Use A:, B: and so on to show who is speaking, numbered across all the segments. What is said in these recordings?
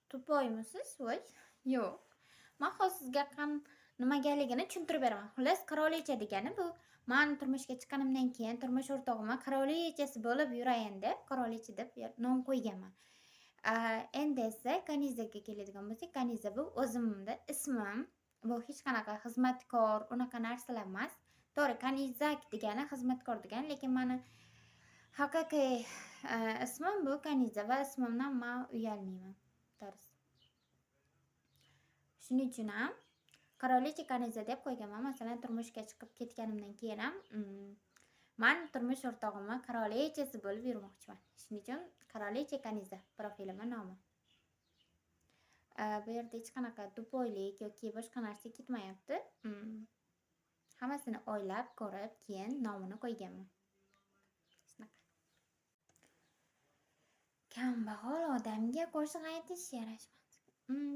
A: Тупой misiz? Voy, yo'q. Man hozir sizga nimagaligini tushuntirib beraman. Xullas, королича degani bu man turmushga chiqqanimdan keyin turmush o'rtog'imga королича si bo'lib yurayin deb, королича deb nom qo'yganman. Endi esa Kanizaga keladigan bo'lsak, Kaniza bu o'zimni ismim. Bu hech qanaqa xizmatkor, unaqa narsalar emas. To'g'ri, kanizak degani xizmatkor degani, lekin mani haqiqiy ismim bu Kaniza va ismimdan man uyalmayman, to'g'risi. Shuning uchun ham Королича Kaniza deb qo'yganman. Masalan, turmushga chiqib ketganimdan keyin ham man turmush o'rtog'imni королича si bo'lib yurmoqchiman. Shuning uchun Королича Kaniza profilimni nomi. Bu yerda hech qanaqa тупой lik yoki boshqa narsa ketmayapti. Hammasini o'ylab, ko'rib, keyin nomini qo'yganman. Shunaqa. Kambag'al odamga qo'shiq aytish yarashmas.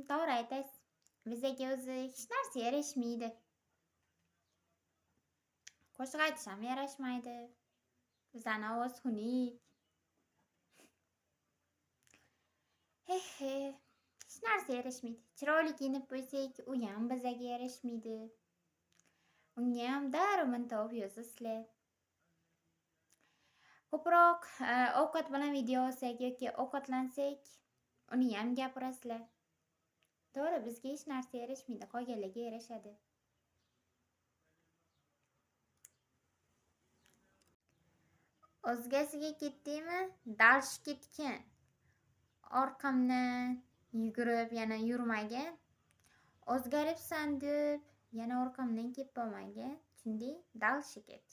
A: To'g'ri aytasiz. Bizaga o'zi hech narsa yarashmaydi. Qo'shiq aytish ham yarashmaydi. Bizani ovoz xunuk. Eh, hech narsa yarashmaydi. Chiroyli kiyinib qo'ysak, uyam bizaga yarashmaydi. Ungayam darrov mintov yozasizlar. Ko'proq ovqat bilan video olsak yoki ovqatlansak, uniyam gapirasizlar. To'g'ri, bizga hech narsa yarashmaydi, qolganlarga yarashadi. O'zgasiga ketdingmi, дальше ketgin. Orqamdan yugurib yana yurmagin. O'zgaribsan deb yana orqamdan kelib qolmagin. Tushunding? Дальше ket.